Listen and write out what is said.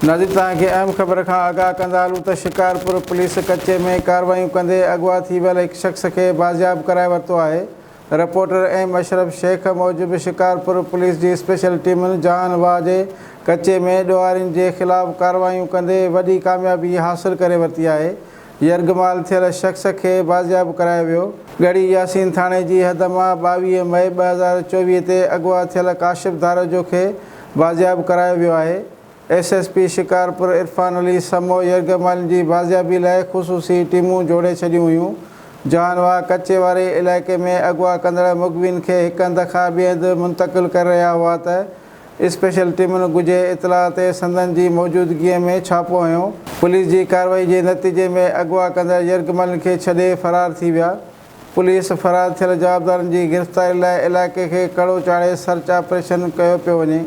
ناظرين توهان کي اهم خبر کان آگاهه ڪندا هلون ته شڪارپور پوليس ڪچي ۾ ڪارروايون ڪندي اغوا ٿي ويل هڪ شخص کي بازياب ڪرائي ورتو آهي. رپورٽر ايم اشرف شيخ موجب شڪارپور پوليس جي اسپيشل ٽيمن جهان واهه جي ڪچي ۾ ڏوهارين جي خلاف ڪارروايون ڪندي وڏي ڪاميابي حاصل ڪري ورتي آهي. يرغمال ٿيل شخص کي بازياب ڪرايو ويو. ڳڙهي ياسين ٿاڻي جي حد مان 22 مئي 2024 تي اغوا ٿيل ڪاشف ڌاريجو کي بازياب ڪرايو ويو آهي. S S P Shikarpur Irfan Ali Samo يرغمالين جي بازيابي لاء خصوصي ٽيمون جوڙي ڇڏيون هيون. جهان واهه ڪچي واري علائقي ۾ اغوا ڪندڙ مغوين کي هڪ هنڌ کان ٻئي هنڌ منتقل ڪري رهيا هئا ته اسپيشل ٽيمن ڳجهي اطلاع تي سندن جي موجودگيء ۾ ڇاپو هنيو. پوليس جي ڪارروائي جي نتيجي ۾ اغوا ڪندڙ يرغمالين کي ڇڏي فرار ٿي ويا. پوليس فرار ٿيل جوابدارن جي گرفتاري لاء علائقي کي ڪڙو چاڙهي سرچ آپريشن ڪيو پيو وڃي.